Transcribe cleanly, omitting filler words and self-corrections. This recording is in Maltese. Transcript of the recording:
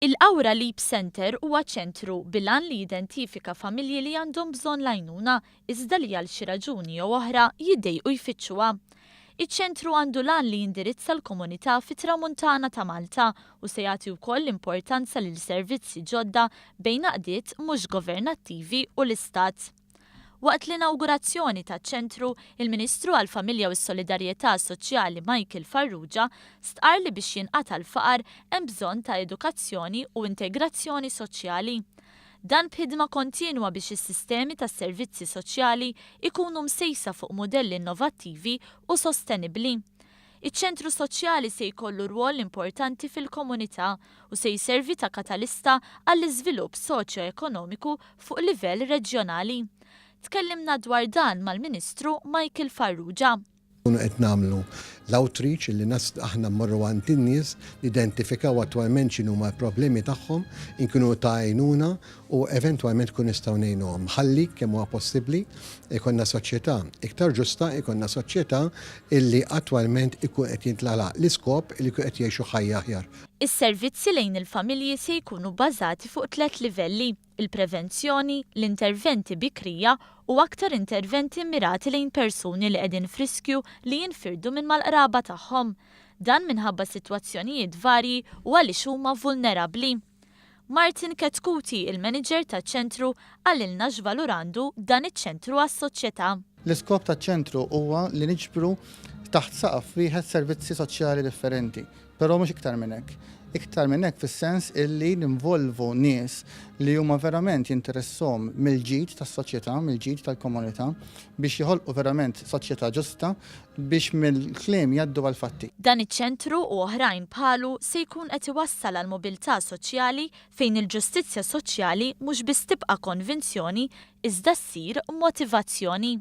Il-Qawra Leap Centre huwa ċentru bil-għan li jidentifika familji li għandhom bżonn l-għajnuna iżda li għal xi raġuni jew oħra jiddejqu jfittxuha. Iċ-ċentru għandu l-għan li jindirizza l-komunità fit-Tramuntana ta' Malta u se jagħti wkoll importanza lil servizzi ġodda bejn għaqdiet mhux governattivi u l-Istat. Waqt l-inawgurazzjoni taċ-ċentru, il-Ministru għall-Familja u s-Solidarjetà Soċjali Michael Farrugia stqarr li biex jinqata' l-faqar hemm bżonn ta' edukazzjoni u integrazzjoni soċjali. Dan b'ħidma kontinwa biex is-sistemi tas-servizzi soċjali jkunu msejsa fuq mudelli innovattivi u sostenibbli. Iċ-ċentru soċjali se jkollu rwol importanti fil-komunità u se jservi ta' katalista għall-iżvilupp soċjo-ekonomiku fuq livell reġjonali. Tkellimna dwar dan mal-Ministru Michael Farrugia. Nkunu qed nagħmlu l-outreach li nas aħna mmorru għand in-nies, nidentifikaw attwalment x'inhuma l-problemi tagħhom, inkunu ta' għajnuna u eventwalment kun nistgħu ngħinuhom. Ħalli kemm huwa possibbli ikollna soċjetà iktar ġusta, ikollna soċjetà illi attwalment ikun qed jintlaħaq l-iskop li jkun qed jgħixu ħajja aħjar. Is-servizzi lejn il-familji se jkunu bbażati fuq tliet livelli, il-prevenzjoni, l-interventi bikrija u aktar interventi mmirati lejn persuni li qegħdin f'riskju li jinfirdu minn mal-qraba tagħhom. Dan minħabba sitwazzjonijiet varji u għaliex huma vulnerabbli. Martin Chetcuti, il-manager taċ-ċentru, qalilna x'valur għandu dan iċ-ċentru għas-soċjetà. L-iskop taċ-ċentru huwa li niġbru taħt saqaf wieħed servizzi soċjali differenti, però mhux iktar minn hekk. Iktar minn hekk fis-sens illi ninvolvu nies li huma verament jinteressahom mill-ġid tas-soċjetà, mill-ġid tal-komunità, biex joħolqu verament soċjetà ġusta biex mill-kliem jgħaddu għall-fatti. Dan iċ-ċentru u oħrajn bħalu se jkun qed iwassal għal mobilità soċjali fejn il-ġustizzja soċjali mhux biss tibqa' konvinzjoni iżda ssir motivazzjoni.